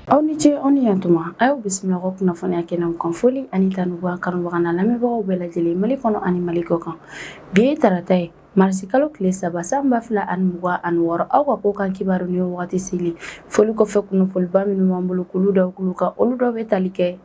Aw ni ce, aw ni yantuma. A y'aw bisimila ko kunnafoniya kɛnɛ kan. Foli ani tanu b'a kanubaga n'a lamɛnbagaw bɛɛ lajɛlen, Mali kɔnɔ ani Mali kɔ kan. Bi ye tarata ye, marisi kalo tile 3, san 2026. Aw ka ko kan kibaru ni wagati seli. Foli kɔfɛ, kunnafoniba minnu b'an bolo k'olu da kulu kan, olu dɔw bɛ tali kɛ: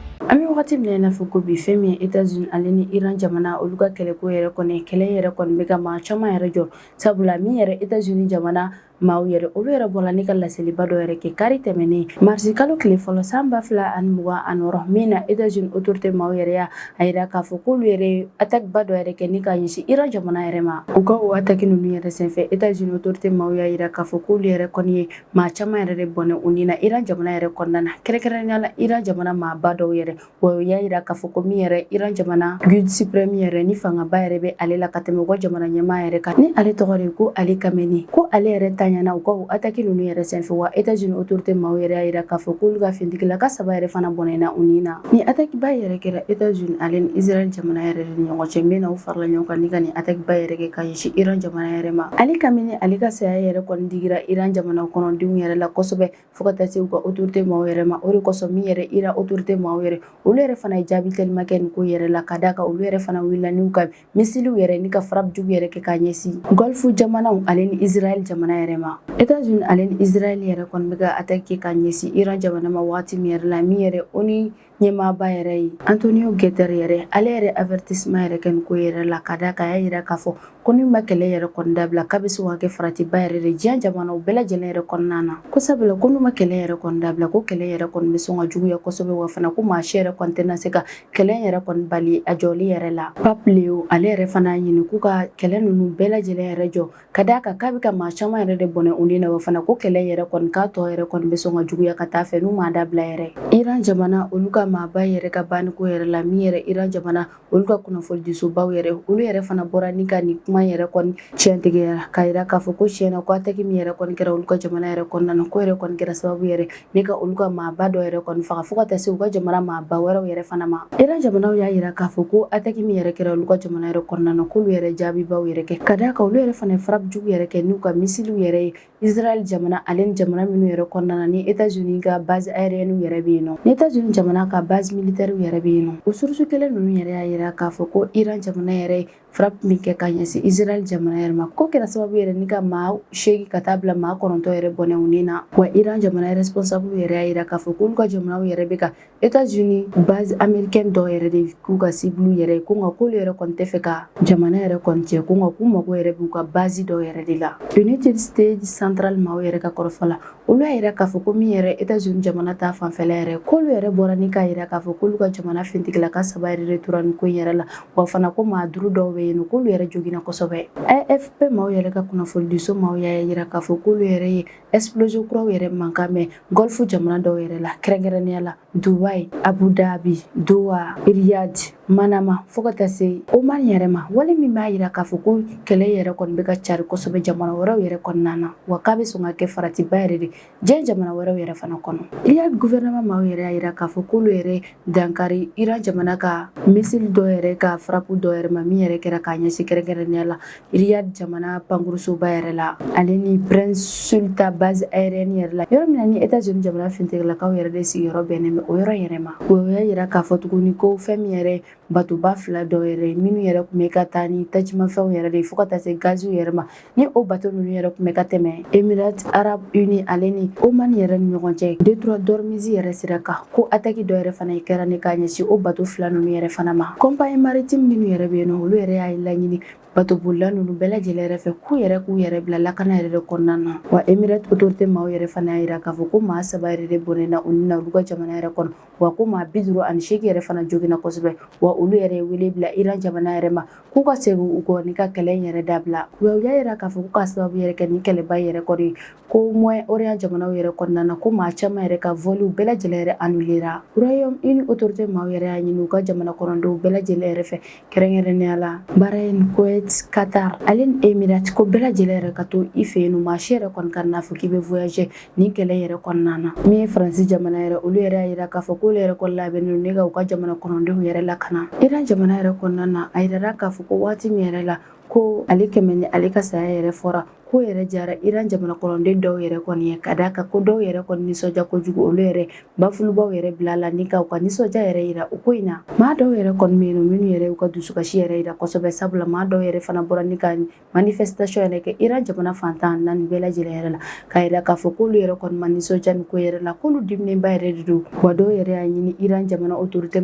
an bɛ wagati min na i n'a fɔ ko bi, fɛn min ye États-Unis ale ni Iran jamana, olu ka kɛlɛko yɛrɛ kɔni, kɛlɛ yɛrɛ kɔni bɛ ka maa caman yɛrɛ jɔ, sabula min yɛrɛ États-Unis jamana maaw yɛrɛ, olu yɛrɛ bɔra ni ka laseliba dɔ yɛrɛ kɛ kari tɛmɛnen, marisi kalo tile fɔlɔ, san 2026, min na États-Unis autorité maaw yɛrɛ y'a a yira k'a fɔ k'olu yɛrɛ ye attaque ba dɔ yɛrɛ kɛ ni ka ɲɛsin Iran jamana yɛrɛ ma. U ka o attaque ninnu yɛrɛ senfɛ, États-Unis autorité maaw y'a yira k'a fɔ k'olu yɛrɛ kɔni ye maa caman yɛrɛ de bɔnɛ u ni na Iran jamana yɛrɛ kɔnɔna na, kɛrɛnkɛrɛnnenya la Iran jamana maaba dɔw yɛrɛ. Wa u y'a yira k'a fɔ ko min yɛrɛ Iran jamana guide suprême yɛrɛ, ni fangaba yɛrɛ bɛ ale la ka tɛmɛ u ka jamana ɲɛmaa yɛrɛ kan, ni ale tɔgɔ de ko Ali Khamenei, ko ale yɛrɛ taɲana u ka o attaque ninnu yɛrɛ senfɛ. Wa États-Unis autorité maaw yɛrɛ y'a yira k'a fɔ k'olu ka finitigilaka saba yɛrɛ fana bɔnɛna u ni na. Ni attaque ba yɛrɛ kɛra États-Unis ale ni Israël jamana yɛrɛ de ni ɲɔgɔn cɛ, min na u farala ɲɔgɔn kan ni ka nin attaque ba yɛrɛ kɛ ka ɲɛsin Iran jamana yɛrɛ ma. Ali Khamenei, ale ka saya yɛrɛ kɔni digira Iran jamana kɔnɔdenw yɛrɛ la kosɛbɛ, fo ka taa se u ka autorité maaw yɛrɛ ma. O de kosɔn, min yɛrɛ Iran autorité maaw yɛrɛ, olu yɛrɛ fana ye jaabi teliman kɛ nin ko yɛrɛ la, ka d'a kan olu yɛrɛ fana wulila n'u ka missilew yɛrɛ ni ka frappe jugu yɛrɛ kɛ ka ɲɛsin Golfe jamanaw ale ni Israël jamana yɛrɛ ma. États-Unis ale ni Israël yɛrɛ kɔni bɛ ka attaque kɛ ka ɲɛsin Iran jamana ma wagati min yɛrɛ la, min yɛrɛ ONU ɲɛmaaba yɛrɛ ye Antonio Guterres yɛrɛ, ale yɛrɛ avertissement yɛrɛ kɛ nin ko yɛrɛ la, ka d'a kan a y'a yira k'a fɔ ko n'u ma kɛlɛ yɛrɛ kɔni dabila, k'a bɛ se ka kɛ faratiba yɛrɛ de diɲɛ jamanaw bɛɛ lajɛlen yɛrɛ kɔnɔna na, ko sabula ko n'u ma kɛlɛ yɛrɛ kɔni dabila, ko kɛlɛ yɛrɛ kɔni bɛ sɔn ka juguya kosɛbɛ. Wa fana ko maa si yɛrɛ kɔni tɛna se ka kɛlɛ yɛrɛ kɔni bali a jɔli yɛrɛ la. Pape Leo, ale yɛrɛ fana y'a ɲini k'u ka kɛlɛ ninnu bɛɛ lajɛlen yɛrɛ jɔ, ka d'a kan k'a bɛ ka maa caman yɛrɛ de bɔnɛ u ni na. Wa fana ko kɛlɛ yɛrɛ kɔni k'a tɔ yɛrɛ kɔni bɛ sɔn ka juguya ka taa fɛ n'u m'a dabila yɛrɛ. Iran jamana, olu ka maaba yɛrɛ ka banniko yɛrɛ la, min yɛrɛ Iran jamana, olu ka kunnafonidisobaw yɛrɛ, olu yɛrɛ fana bɔra ni ka nin kuma yɛrɛ kɔni tiɲɛtigiya, k'a yira k'a fɔ ko tiɲɛna ko attaque min yɛrɛ kɔni kɛra olu ka jamana yɛrɛ kɔnɔna na, ko yɛrɛ kɔni kɛra sababu yɛrɛ ni ka olu ka maaba dɔ yɛrɛ kɔni faga, fo ka taa se u ka jamana maaba wɛrɛw yɛrɛ fana ma. Iran jamanaw y'a yira k'a fɔ ko attaque min yɛrɛ kɛra olu ka jamana yɛrɛ kɔnɔna na, k'olu yɛrɛ jaabibaw yɛrɛ kɛ, ka d'a kan olu yɛrɛ fana ye frappe jugu yɛrɛ kɛ n'u ka missilew yɛrɛ ye Israël jamana ale ni jamana minnu yɛrɛ kɔnɔna na ni États-Unis ka base aérienne yɛrɛ bɛ yen nɔ, ni États-Unis jamana ka base militaire yɛrɛ bɛ yen nɔ. O source kelen ninnu yɛrɛ y'a yira k'a fɔ ko Iran jamana yɛrɛ ye frappe min kɛ ka ɲɛsin Israël jamana yɛrɛ ma, ko kɛra sababu yɛrɛ ni ka maa 8 ka taa bila maa 9 yɛrɛ bɔnɛ u ni na. Wa Iran jamana responsable yɛrɛ y'a yira k'a fɔ k'olu ka jamanaw yɛrɛ bɛ ka États-Unis base américaine dɔw yɛrɛ de k'u ka cible yɛrɛ ye, ko nka k'olu yɛrɛ kɔni tɛ fɛ ka jamana yɛrɛ kɔni cɛ, ko nka k'u mago yɛrɛ b'u ka base dɔw yɛrɛ de la. United States Central maaw yɛrɛ ka kɔrɔfɔ la, olu y'a yira k'a fɔ ko min yɛrɛ États-Unis jamana ta fanfɛla yɛrɛ, k'olu yɛrɛ bɔra ni k'a yira k'a fɔ k'olu ka jamana finitigilaka saba yɛrɛ de tora nin ko in yɛrɛ la. Wa fana ko maa duuru dɔw bɛ yen nɔ, k'olu yɛrɛ joginna kosɛbɛ. AFP maaw yɛrɛ ka kunnafonidiso maaw y'a yira k'a fɔ k'olu yɛrɛ ye explosion kuraw yɛrɛ mankan mɛn Golfe jamana dɔw yɛrɛ la, kɛrɛnkɛrɛnnenya la Dubai, Abu Dhabi, Doha, Riyad, Manama, fo ka taa se Oman yɛrɛ ma. Wale min b'a yira k'a fɔ ko kɛlɛ yɛrɛ kɔni bɛ ka cari kosɛbɛ jamana wɛrɛw yɛrɛ kɔnɔna na, wa k'a bɛ sɔn ka kɛ faratiba yɛrɛ de diɲɛ jamana wɛrɛw yɛrɛ fana kɔnɔ. Riyad gouvernement maaw yɛrɛ y'a yira k'a fɔ k'olu yɛrɛ dankari Iran jamana ka missile dɔ yɛrɛ ka frappe dɔ yɛrɛ ma, min yɛrɛ kɛra k'a ɲɛsin kɛrɛnkɛrɛnnenya la Riyad jamana pankurusoba yɛrɛ la, ale ni Prince Sultan base aérienne yɛrɛ la, yɔrɔ min na ni États-Unis jamana finitigilakaw yɛrɛ de sigiyɔrɔ bɛnnen bɛ o yɔrɔ yɛrɛ ma. O y'a yira k'a fɔ tuguni ko fɛn min yɛrɛ batoba fila dɔw yɛrɛ minnu yɛrɛ tun bɛ ka taa ni tajimafɛnw yɛrɛ de, fo ka taa se gaziw yɛrɛ ma, ni o bato ninnu yɛrɛ tun bɛ ka tɛmɛ Émirats Arabes Unis ale ni Oman yɛrɛ ni ɲɔgɔn cɛ, détroit d'Ormuz yɛrɛ sira kan, ko attaque dɔ yɛrɛ fana kɛra ni k'a ɲɛsin o bato fila ninnu yɛrɛ fana ma. Compagnie maritime minnu yɛrɛ bɛ yen nɔ, olu yɛrɛ y'a laɲini batobolila ninnu bɛɛ lajɛlen yɛrɛ fɛ k'u yɛrɛ bila lakana yɛrɛ de kɔnɔna na. Wa Émirats autorité maaw yɛrɛ fana y'a yira k'a fɔ ko maa saba yɛrɛ de bɔnɛna u ni na olu ka jamana yɛrɛ kɔnɔ, wa ko maa 58 yɛrɛ fana joginna kosɛbɛ. Wa olu yɛrɛ ye wele bila Iran jamana yɛrɛ ma k'u ka segin u kɔ ni ka kɛlɛ in yɛrɛ dabila. Wa u y'a yira k'a fɔ ko k'a sababu yɛrɛ kɛ nin kɛlɛba yɛrɛ kɔni, ko Moyen-Orient jamanaw yɛrɛ kɔnɔna na, ko maa caman yɛrɛ ka volw bɛɛ lajɛlen yɛrɛ annulera. Royaume-Uni autorité maaw yɛrɛ y'a ɲini u ka jamana kɔnɔdenw bɛɛ lajɛlen yɛrɛ fɛ, kɛrɛnkɛrɛnnenya la Bahreïn, Koweït, Qatar ale ni Émirats, ko bɛɛ lajɛlen yɛrɛ ka to i fɛ yen nɔ, maa si yɛrɛ kɔni ka n'a fɔ k'i bɛ voyager nin kɛlɛ yɛrɛ kɔnɔna na. Min ye Faransi jamana yɛrɛ, olu yɛrɛ y'a yira k'a fɔ k'olu yɛrɛ kɔni labɛnnen don ne ka u ka jamana kɔnɔdenw yɛrɛ lakana. Iran jamana yɛrɛ kɔnɔna na, a yirara k'a fɔ ko waati min yɛrɛ la ko ale kɛmɛ ni ale ka saya yɛrɛ fɔra. Ko yɛrɛ diyara Iran jamana kɔnɔden dɔw yɛrɛ kɔni ye, ka d'a kan ko dɔw yɛrɛ kɔni nisɔndiya kojugu, olu yɛrɛ bafulubaw yɛrɛ bila la ni ka u ka nisɔndiya yɛrɛ yira o ko in na. Maa dɔw yɛrɛ kɔni bɛ yen minnu yɛrɛ y'u ka dusukasi yɛrɛ yira kosɛbɛ, sabula maa dɔw yɛrɛ fana bɔra ni ka manifestation yɛrɛ kɛ Iran jamana fan 14 bɛɛ lajɛlen yɛrɛ la, k'a yira k'a fɔ k'olu yɛrɛ kɔni ma nisɔndiya nin ko yɛrɛ la, k'olu diminenba yɛrɛ de don. Wa dɔw yɛrɛ y'a ɲini Iran jamana autorité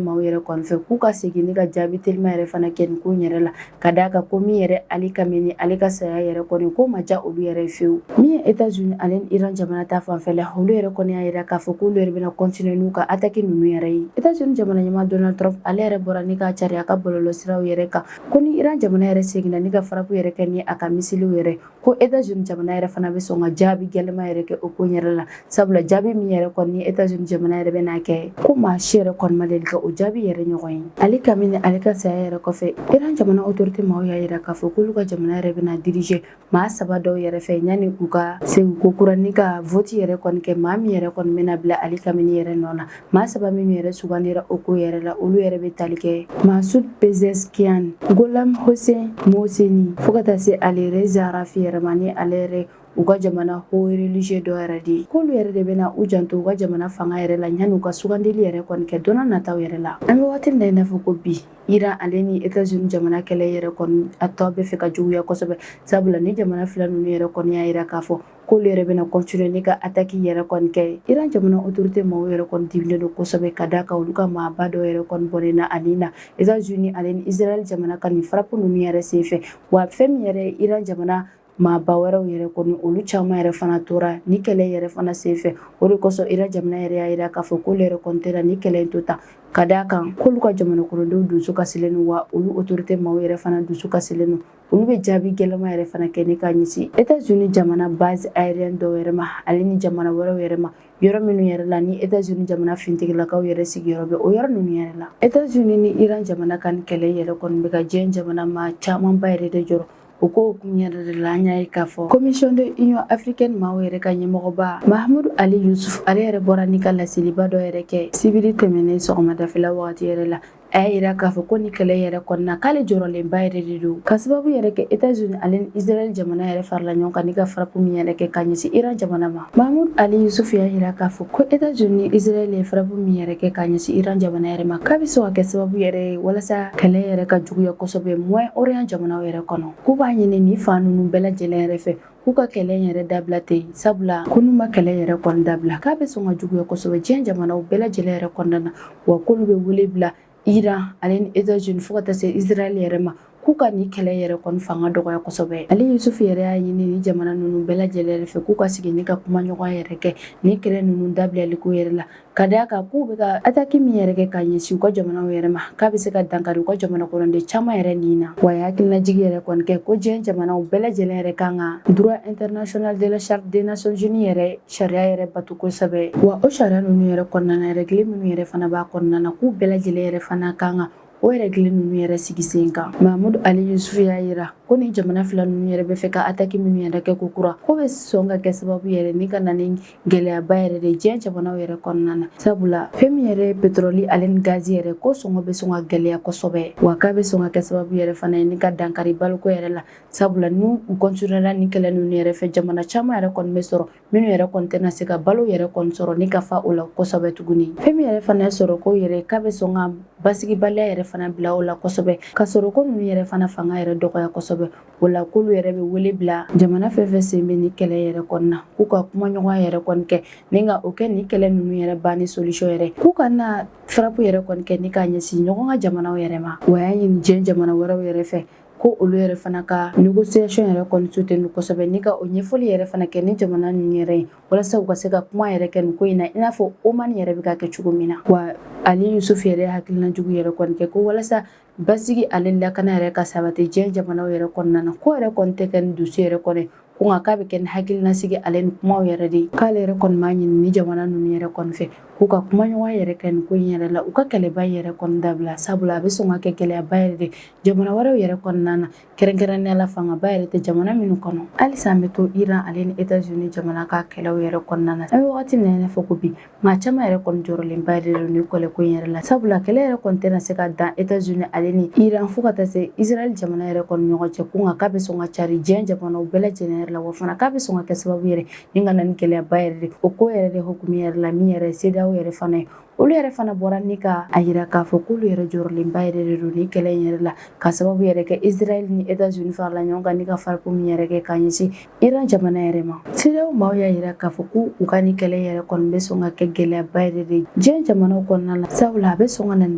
maaw yɛrɛ kɔni fɛ k'u ka segin ni ka jaabi telima yɛrɛ fana kɛ nin ko in yɛrɛ la, ka d'a kan ko min yɛrɛ Ali Kameni ale ka saya yɛrɛ kɔni ko ma diya olu yɛrɛ fewu. Min ye États-Unis ale ni Iran jamana ta fanfɛla, olu yɛrɛ kɔni y'a yira k'a fɔ k'olu yɛrɛ bɛna continuer n'u ka attaque ninnu yɛrɛ ye. États-Unis jamana ɲɛmaa Donald Trump, ale yɛrɛ bɔra ni k'a cari a ka bɔlɔlɔsiraw yɛrɛ kan ko ni Iran jamana yɛrɛ seginna ni ka frappe yɛrɛ kɛ ni a ka missilew yɛrɛ, ko États-Unis jamana yɛrɛ fana bɛ sɔn ka jaabi gɛlɛma yɛrɛ kɛ o ko yɛrɛ la, sabula jaabi min yɛrɛ kɔni ni États-Unis jamana yɛrɛ bɛna kɛ, ko maa si yɛrɛ kɔni ma deli ka o jaabi yɛrɛ ɲɔgɔn ye. Ali Kameni ale ka saya yɛrɛ kɔfɛ, Iran jamana autorité maaw y'a yira k'a fɔ k'olu ka jamana yɛrɛ bɛna diriger maa saba dɔw yɛrɛ fɛ yanni u ka segin ko kura ni ka vote yɛrɛ kɔni kɛ maa min yɛrɛ kɔni bɛna bila Ali Kameni yɛrɛ nɔ na. Maa saba minnu yɛrɛ sugandira o ko yɛrɛ la, olu yɛrɛ bɛ tali kɛ Masoud Pezeshkian, Gholam Hossein Mohseni, fo ka taa se Alireza Arafi yɛrɛ ma, ni ale yɛrɛ u ka jamana haut religieux dɔ yɛrɛ de ye, k'olu yɛrɛ de bɛna u janto u ka jamana fanga yɛrɛ la yanni u ka sugandili yɛrɛ kɔni kɛ don nataw yɛrɛ la. An bɛ waati min na i n'a fɔ ko bi, Iran ale ni États-Unis jamana kɛlɛ yɛrɛ kɔni a tɔ bɛ fɛ ka juguya kosɛbɛ, sabula ni jamana fila ninnu yɛrɛ kɔni y'a yira k'a fɔ k'olu yɛrɛ bɛna continuer ni ka attaque yɛrɛ kɔni kɛ. Iran jamana autorité maaw yɛrɛ kɔni diminen don kosɛbɛ, ka d'a kan olu ka maaba dɔw yɛrɛ kɔni bɔnɛna ani na États-Unis ale ni Israël jamana ka nin frappe ninnu yɛrɛ senfɛ. Wa fɛn min yɛrɛ Iran jamana maaba wɛrɛw yɛrɛ kɔni, olu caman yɛrɛ fana tora ni kɛlɛ yɛrɛ fana senfɛ. O de kosɔn Iran jamana yɛrɛ y'a yira k'a fɔ k'olu yɛrɛ kɔni tɛna ni kɛlɛ in to tan, ka d'a kan k'olu ka jamana kɔnɔdenw dusu kasilen don, wa olu autorité maaw yɛrɛ fana dusu kasilen don. Olu bɛ jaabi gɛlɛma yɛrɛ fana kɛ ni ka ɲɛsin États-Unis jamana base aérienne dɔw yɛrɛ ma, ale ni jamana wɛrɛw yɛrɛ ma, yɔrɔ minnu yɛrɛ la ni États-Unis jamana finitigilakaw yɛrɛ sigiyɔrɔ bɛ o yɔrɔ ninnu yɛrɛ la. États-Unis ni Iran jamana ka nin kɛlɛ yɛrɛ kɔni bɛ ka diɲɛ jamana maa camanba yɛrɛ de jɔrɔ. O ko hukumu yɛrɛ de la, an y'a ye k'a fɔ Commission de Union africaine maaw yɛrɛ ka ɲɛmɔgɔba Mahamudu Ali Yusuf, ale yɛrɛ bɔra ni ka laseliba dɔ yɛrɛ kɛ sibiri tɛmɛnen sɔgɔmadafɛla wagati yɛrɛ la. A y'a yira k'a fɔ ko ni kɛlɛ yɛrɛ kɔnɔna k'ale jɔrɔlenba yɛrɛ de don, ka sababu yɛrɛ kɛ États-Unis ale ni Israël jamana yɛrɛ farala ɲɔgɔn kan ni ka frappe min yɛrɛ kɛ ka ɲɛsin Iran jamana ma. Mahamudu Ali Yusuf y'a yira k'a fɔ ko États-Unis ni Israël ye frappe min yɛrɛ kɛ ka ɲɛsin Iran jamana yɛrɛ ma, k'a bɛ sɔn ka kɛ sababu yɛrɛ ye walasa kɛlɛ yɛrɛ ka juguya kosɛbɛ Moyen-Orient jamanaw yɛrɛ kɔnɔ. K'u b'a ɲini nin fan ninnu bɛɛ lajɛlen yɛrɛ fɛ k'u ka kɛlɛ yɛrɛ dabila ten, sabula ko n'u ma kɛlɛ yɛrɛ kɔni dabila, k'a bɛ sɔn ka juguya kosɛbɛ diɲɛ jamanaw bɛɛ lajɛlen yɛrɛ kɔnɔna na. Wa k'olu bɛ wele bila Iran ale ni États-Unis fo ka taa se Israël yɛrɛ ma, k'u ka nin kɛlɛ yɛrɛ kɔni fanga dɔgɔya kosɛbɛ. Ale Yusuf yɛrɛ y'a ɲini ni jamana ninnu bɛɛ lajɛlen yɛrɛ fɛ k'u ka sigi ni ka kuma ɲɔgɔn yɛrɛ kɛ ni kɛlɛ ninnu dabilali ko yɛrɛ la, ka d'a kan k'u bɛ ka attaque min yɛrɛ kɛ ka ɲɛsin u ka jamanaw yɛrɛ ma, k'a bɛ se ka dankari u ka jamana kɔnɔden caman yɛrɛ nin na. Wa a ye hakilinajigi yɛrɛ kɔni kɛ ko diɲɛ jamanaw bɛɛ lajɛlen yɛrɛ kan ka droit international de la Charte des Nations Unies yɛrɛ sariya yɛrɛ bato kosɛbɛ. Wa o sariya ninnu yɛrɛ kɔnɔna na, règle minnu yɛrɛ fana b'a kɔnɔna na, k'u bɛɛ lajɛlen yɛrɛ fana kan ka o règle ninnu yɛrɛ sigi sen kan. Mahamudu Ali Yusuf y'a yira ko ni jamana fila ninnu yɛrɛ bɛ fɛ ka attaque minnu yɛrɛ kɛ ko kura, ko bɛ sɔn ka kɛ sababu yɛrɛ ni ka na ni gɛlɛyaba yɛrɛ de diɲɛ jamanaw yɛrɛ kɔnɔna na, sabula fɛn min yɛrɛ ye pétrole ale ni gazi yɛrɛ, ko sɔngɔ bɛ sɔn ka gɛlɛya kosɛbɛ. Wa k'a bɛ sɔn ka kɛ sababu yɛrɛ fana ye ni ka dankari baloko yɛrɛ la, sabula n'u continuera ni kɛlɛ ninnu yɛrɛ fɛ, jamana caman yɛrɛ kɔni bɛ sɔrɔ minnu yɛrɛ kɔni tɛna se ka balo yɛrɛ kɔni sɔrɔ ni ka fa o la kosɛbɛ tuguni. Fɛn min yɛrɛ fana ye sɔrɔ ko yɛrɛ, k'a bɛ sɔn ka basigibaliya yɛrɛ fana bila o la kosɛbɛ, ka sɔrɔ ko ninnu yɛrɛ fana fanga yɛrɛ dɔgɔya kosɛbɛ. O la k'olu yɛrɛ bɛ wele bila jamana fɛn fɛn sen bɛ ni kɛlɛ yɛrɛ kɔni na, k'u ka kuma ɲɔgɔn yɛrɛ kɔni kɛ ni ka o kɛ ni kɛlɛ ninnu yɛrɛ banni solution yɛrɛ, k'u ka na frappe yɛrɛ kɔni kɛ ni k'a ɲɛsin ɲɔgɔn ka jamanaw yɛrɛ ma. Wa y'a ɲini diɲɛ jamana wɛrɛw yɛrɛ fɛ ko olu yɛrɛ fana ka négociation yɛrɛ kɔni soutenu kosɛbɛ, ni ka o ɲɛfɔli yɛrɛ fana kɛ ni jamana ninnu yɛrɛ ye, walasa u ka se ka kuma yɛrɛ kɛ nin ko in na, i n'a fɔ Oman yɛrɛ bɛ ka kɛ cogo min na. Wa Ali Yusuf yɛrɛ hakilina jugu yɛrɛ kɔni kɛ ko walasa basigi ale lakana yɛrɛ ka sabati diɲɛ jamanaw yɛrɛ kɔnɔna na, ko yɛrɛ kɔni tɛ kɛ ni dusu yɛrɛ kɔni ko, nka k'a bɛ kɛ ni hakilinasigi ale ni kumaw yɛrɛ de ye. K'ale yɛrɛ kɔni b'a ɲini ni jamana ninnu yɛrɛ kɔni fɛ K'u ka kumaɲɔgɔnya yɛrɛ kɛ nin ko in yɛrɛ la, u ka kɛlɛba yɛrɛ kɔni dabila, sabula a bɛ sɔn ka kɛ gɛlɛyaba yɛrɛ de jamana wɛrɛw yɛrɛ kɔnɔna na, kɛrɛnkɛrɛnnenya la fangaba yɛrɛ tɛ jamana minnu kɔnɔ. Halisa an bɛ to Iran ale ni États-Unis jamana ka kɛlɛw yɛrɛ kɔnɔna na. An bɛ wagati min na i n'a fɔ ko bi, maa caman yɛrɛ kɔni jɔrɔlenba yɛrɛ don nin kɛlɛko in yɛrɛ la, sabula kɛlɛ yɛrɛ kɔni tɛna se ka dan États-Unis ale ni Iran fo ka taa se Israël jamana yɛrɛ kɔni ɲɔgɔn cɛ ko, nka k'a bɛ sɔn ka cari diɲɛ jamanaw bɛɛ lajɛlen yɛrɛ la, wa fana k'a bɛ sɔn ka kɛ sababu yɛrɛ ni ka na ni gɛlɛyaba yɛrɛ de. O ko yɛrɛ de hukumu yɛrɛ la, min yɛrɛ CEDEAO yɛrɛ fana ye, olu yɛrɛ fana bɔra ni ka a yira k'a fɔ k'olu yɛrɛ jɔrɔlenba yɛrɛ de don ni kɛlɛ in yɛrɛ la, ka sababu yɛrɛ kɛ Israël ni États-Unis farala ɲɔgɔn kan ni ka frappe min yɛrɛ kɛ ka ɲɛsin Iran jamana yɛrɛ ma. CEDEAO maaw y'a yira k'a fɔ ko u ka ni kɛlɛ yɛrɛ kɔni bɛ sɔn ka kɛ gɛlɛyaba yɛrɛ de diɲɛ jamanaw kɔnɔna la, sabula a bɛ sɔn ka na ni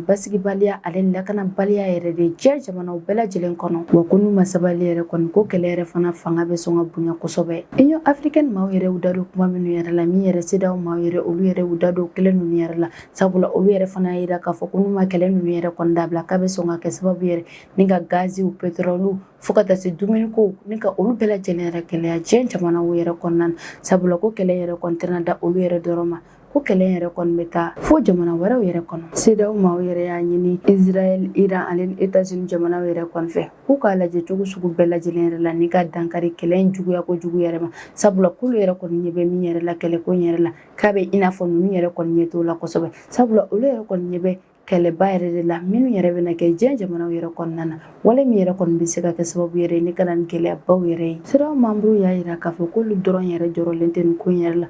basigibaliya ale ni lakanabaliya yɛrɛ de diɲɛ jamanaw bɛɛ lajɛlen kɔnɔ, wa ko n'u ma sabali yɛrɛ kɔni, ko kɛlɛ yɛrɛ fana fanga bɛ sɔn ka bonya kosɛbɛ. Union africaine maaw yɛrɛ y'u da don kuma minnu yɛrɛ la, min yɛrɛ CEDEAO maaw yɛrɛ, olu yɛrɛ y'u da don kɛlɛ ninnu yɛrɛ la, sabula olu yɛrɛ fana y'a yira k'a fɔ ko n'u ma kɛlɛ ninnu yɛrɛ kɔni dabila, k'a bɛ sɔn ka kɛ sababu yɛrɛ ni ka gaziw, pétrole, fo ka taa se dumuniko, ni ka olu bɛɛ lajɛlen yɛrɛ gɛlɛya diɲɛ jamanaw yɛrɛ kɔnɔna na, sabula ko kɛlɛ yɛrɛ kɔni tɛna da olu yɛrɛ dɔrɔn ma, ko kɛlɛ yɛrɛ kɔni bɛ taa fo jamana wɛrɛw yɛrɛ kɔnɔ. CEDEAO maaw yɛrɛ y'a ɲini Israël, Iran ale ni États-Unis jamanaw yɛrɛ kɔni fɛ, k'u k'a lajɛ cogo sugu bɛɛ lajɛlen yɛrɛ la ni ka dankari kɛlɛ in juguya kojugu yɛrɛ ma, sabula k'olu yɛrɛ kɔni ɲɛ bɛ min yɛrɛ la kɛlɛko in yɛrɛ la, k'a bɛ i n'a fɔ ninnu yɛrɛ kɔni ɲɛ t'o la kosɛbɛ, sabula olu yɛrɛ kɔni ɲɛ bɛ kɛlɛba yɛrɛ de la minnu yɛrɛ bɛna kɛ diɲɛ jamanaw yɛrɛ kɔnɔna na, wale min yɛrɛ kɔni bɛ se ka kɛ sababu yɛrɛ ni ka na ni gɛlɛyabaw yɛrɛ ye. CEDEAO membre y'a yira k'a fɔ k'olu dɔrɔn yɛrɛ jɔrɔlen tɛ nin ko in yɛrɛ la,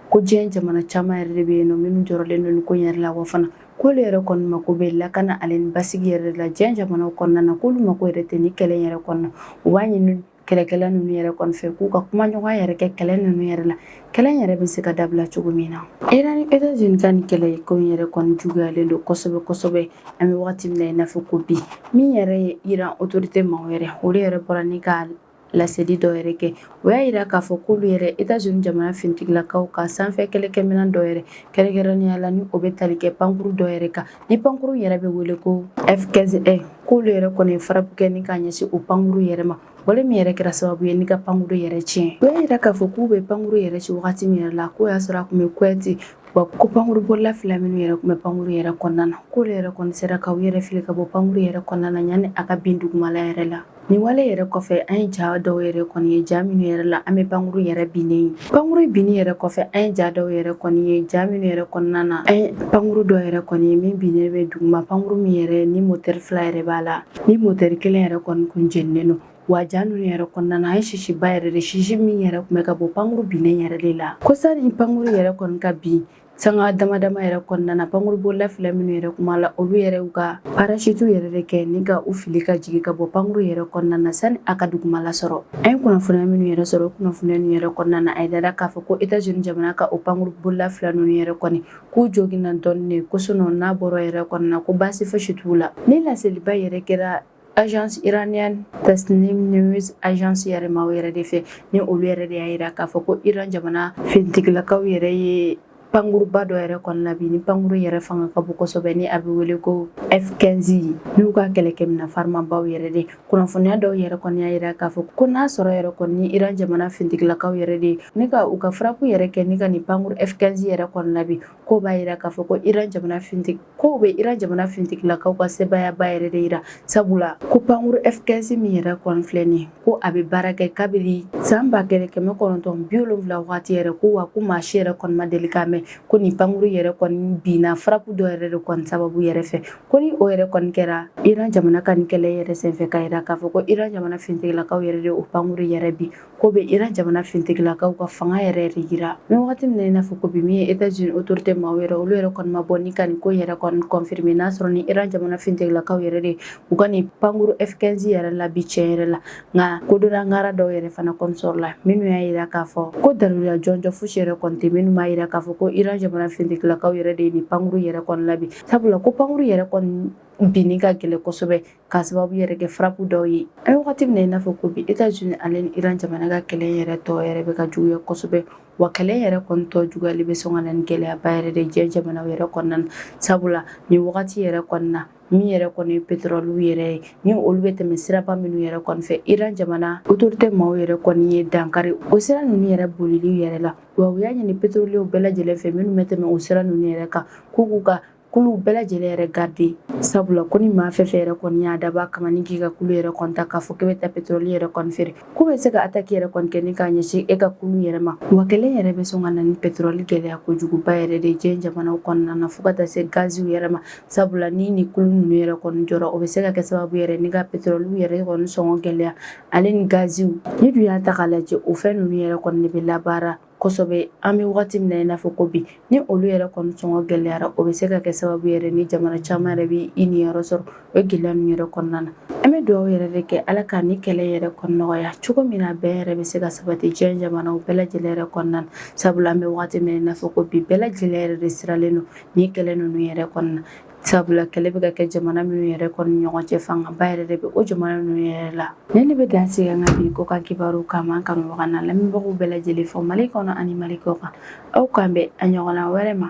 ko diɲɛ jamana caman yɛrɛ de bɛ yen nɔ minnu jɔrɔlen don nin ko in yɛrɛ la, wa fana k'olu yɛrɛ kɔni mako bɛ lakana ale ni basigi yɛrɛ de la diɲɛ jamanaw kɔnɔna na, k'olu mako yɛrɛ tɛ ni kɛlɛ in yɛrɛ kɔnɔna. U b'a ɲini kɛlɛkɛla ninnu yɛrɛ kɔni fɛ k'u ka kumaɲɔgɔnya yɛrɛ kɛ kɛlɛ ninnu yɛrɛ la, kɛlɛ in yɛrɛ bɛ se ka dabila cogo min na. Iran ni États-Unis ka nin kɛlɛ ko in yɛrɛ kɔni juguyalen don kosɛbɛ kosɛbɛ. An bɛ wagati min na i n'a fɔ ko bi, min yɛrɛ ye Iran autorité maaw yɛrɛ, olu yɛrɛ bɔra ni ka laseli dɔ yɛrɛ kɛ. O y'a yira k'a fɔ k'olu yɛrɛ États-Unis jamana finitigilakaw ka sanfɛ kɛlɛkɛminɛn dɔ yɛrɛ, kɛrɛnkɛrɛnnenya la ni o bɛ tali kɛ pankuru dɔ yɛrɛ kan, ni pankuru yɛrɛ bɛ wele ko F-15E, k'olu yɛrɛ kɔni ye frappe kɛ ni ka ɲɛsin o pankuru yɛrɛ ma, wale min yɛrɛ kɛra sababu ye ni ka pankuru yɛrɛ tiɲɛ. O y'a yira k'a fɔ k'u bɛ pankuru yɛrɛ ci wagati min yɛrɛ la, k'o y'a sɔrɔ a tun bɛ Kuwait, wa ko pankuru bolila fila minnu yɛrɛ tun bɛ pankuru yɛrɛ kɔnɔna na, k'olu yɛrɛ kɔni sera ka u yɛrɛ fili ka bɔ pankuru yɛrɛ kɔnɔna na yanni a ka bin dugumala yɛrɛ la. Nin wale yɛrɛ kɔfɛ, an ye ja dɔw yɛrɛ kɔni ye, ja minnu yɛrɛ la an bɛ pankuru yɛrɛ binnen ye. Pankuru binni yɛrɛ kɔfɛ, an ye ja dɔw yɛrɛ kɔni ye, ja minnu yɛrɛ kɔnɔna na an ye pankuru dɔ yɛrɛ kɔni ye min binnen bɛ duguma, pankuru min yɛrɛ ni motɛri fila yɛrɛ b'a la, ni motɛri kelen yɛrɛ kɔni kun jeninen don. Wa ja ninnu yɛrɛ kɔnɔna na, an ye sisiba yɛrɛ de, sisi min yɛrɛ tun bɛ ka bɔ pankuru binnen yɛrɛ de la, ko sani pankuru yɛrɛ kɔni ka bin, sanga dama dama yɛrɛ kɔnɔna na, pankuru bolila fila minnu yɛrɛ kun b'a la, olu yɛrɛ y'u ka parachute yɛrɛ de kɛ ni ka u fili ka jigin ka bɔ pankuru yɛrɛ kɔnɔna na sani a ka dugumala sɔrɔ. An ye kunnafoniya minnu yɛrɛ sɔrɔ, o kunnafoniya ninnu yɛrɛ kɔnɔna na, a yirala k'a fɔ ko États-Unis jamana ka o pankuru bolila fila ninnu yɛrɛ kɔni, k'u joginna dɔɔnin de, ko sinon n'a bɔra yɛrɛ kɔnɔna na, ko baasi fosi t'u la. Ni laseliba yɛrɛ kɛra agence iranienne Tasnim News Agence yɛrɛ maaw yɛrɛ de fɛ, ni olu yɛrɛ de y'a yira k'a fɔ ko Iran jamana finitigilakaw yɛrɛ ye pankuruba dɔ yɛrɛ kɔni labin, ni pankuru yɛrɛ fanga ka bon kosɛbɛ, ni a bɛ wele ko F-15, n'u ka kɛlɛkɛminɛn farimanbaw yɛrɛ de. Kunnafoniya dɔw yɛrɛ kɔni y'a yira k'a fɔ ko n'a sɔrɔ yɛrɛ kɔni ni Iran jamana finitigilakaw yɛrɛ de ni ka u ka frappe yɛrɛ kɛ ni ka nin pankuru F-15 yɛrɛ kɔni labin, k'o b'a yira k'a fɔ ko Iran jamana finitigi k'o bɛ Iran jamana finitigilakaw ka sebaayaba yɛrɛ de yira, sabula ko pankuru F-15 min yɛrɛ kɔni filɛ nin ye, ko a bɛ baara kɛ kabini san 1970 wagati yɛrɛ, ko wa ko maa si yɛrɛ kɔni ma deli k'a mɛn ko nin pankuru yɛrɛ kɔni binna frappe dɔ yɛrɛ de kɔni sababu yɛrɛ fɛ. Ko ni o yɛrɛ kɔni kɛra Iran jamana ka nin kɛlɛ yɛrɛ senfɛ, k'a yira k'a fɔ ko Iran jamana finitigilakaw yɛrɛ de o pankuru yɛrɛ bin, ko bɛ Iran jamana finitigilakaw ka fanga yɛrɛ de yira. Ni wagati min na i n'a fɔ ko bi, min ye États-Unis autorité maaw yɛrɛ, olu yɛrɛ kɔni ma bɔ ni ka nin ko yɛrɛ kɔni confirmer n'a sɔrɔ ni Iran jamana finitigilakaw yɛrɛ de u ka nin pankuru F-15 yɛrɛ labin tiɲɛ yɛrɛ la. Nka kodɔnna ŋara dɔw yɛrɛ fana kɔni sɔrɔla minnu y'a yira k'a fɔ ko daluya jɔnjɔn fosi yɛrɛ kɔni tɛ minnu b'a yira k'a fɔ ko Iran jamana finitigilakaw yɛrɛ de ye nin pankuru yɛrɛ kɔni labin, sabula ko pankuru yɛrɛ kɔni binni ka gɛlɛn kosɛbɛ k'a sababu yɛrɛ kɛ frappe dɔw ye. An bɛ wagati min na i n'a fɔ ko bi, États-Unis ale ni Iran jamana ka kɛlɛ yɛrɛ tɔ yɛrɛ bɛ ka juguya kosɛbɛ, wa kɛlɛ yɛrɛ kɔni tɔ juguyali bɛ sɔn ka na ni gɛlɛyaba yɛrɛ de diɲɛ jamanaw yɛrɛ kɔnɔna na, sabula nin wagati yɛrɛ kɔnɔna na Min yɛrɛ kɔni ye pétrole yɛrɛ ye, ni olu bɛ tɛmɛ siraba minnu yɛrɛ kɔni fɛ, Iran jamana autorité maaw yɛrɛ kɔni ye dankari o sira ninnu yɛrɛ bolili yɛrɛ la. Wa u y'a ɲini pétrolierw bɛɛ lajɛlen fɛ minnu bɛ tɛmɛ o sira ninnu yɛrɛ kan, k'u k'u ka kuluw bɛɛ lajɛlen yɛrɛ garder, sabula ko ni maa fɛn fɛn yɛrɛ kɔni y'a dabɔ a kama ni k'i ka kulu yɛrɛ kɔni ta k'a fɔ k'e bɛ taa pétrole yɛrɛ kɔni feere, k'u bɛ se ka attaque yɛrɛ kɔni kɛ ni k'a ɲɛsin e ka kulu yɛrɛ ma. Wa kɛlɛ yɛrɛ bɛ sɔn ka na ni pétrole gɛlɛya kojuguba yɛrɛ de diɲɛ jamanaw kɔnɔna na, fo ka taa se gaziw yɛrɛ ma, sabula ni ni kulu ninnu yɛrɛ kɔni jɔra, o bɛ se ka kɛ sababu yɛrɛ ni ka pétrole yɛrɛ kɔni sɔngɔ gɛlɛya, ale ni gaziw. Ni dun y'a ta k'a lajɛ, o fɛn ninnu yɛrɛ kɔni de bɛ labaara kosɛbɛ an bɛ waati min na i n'a fɔ ko bi. Ni olu yɛrɛ kɔni sɔngɔ gɛlɛyara, o bɛ se ka kɛ sababu yɛrɛ ni jamana caman yɛrɛ bɛ i niyɔrɔ sɔrɔ o gɛlɛya ninnu yɛrɛ kɔnɔna na. An bɛ dugawu yɛrɛ de kɛ Ala ka ni kɛlɛ yɛrɛ kɔni nɔgɔya cogo min na, bɛn yɛrɛ bɛ se ka sabati diɲɛ jamanaw bɛɛ lajɛlen yɛrɛ kɔnɔna na, sabula an bɛ waati min na i n'a fɔ ko bi, bɛɛ lajɛlen yɛrɛ de siralen don ni kɛlɛ ninnu yɛrɛ kɔnɔna na, sabula kɛlɛ bɛ ka kɛ jamana minnu yɛrɛ kɔni ɲɔgɔn cɛ, fangaba yɛrɛ de bɛ o jamana ninnu yɛrɛ la. Nin de bɛ dan sigi an ka bi kɔkan kibaru kan. An kanubaga n'an lamɛnbagaw bɛɛ lajɛlen fo Mali kɔnɔ ani Mali kɔkan. Aw k'an bɛn a ɲɔgɔnna wɛrɛ ma.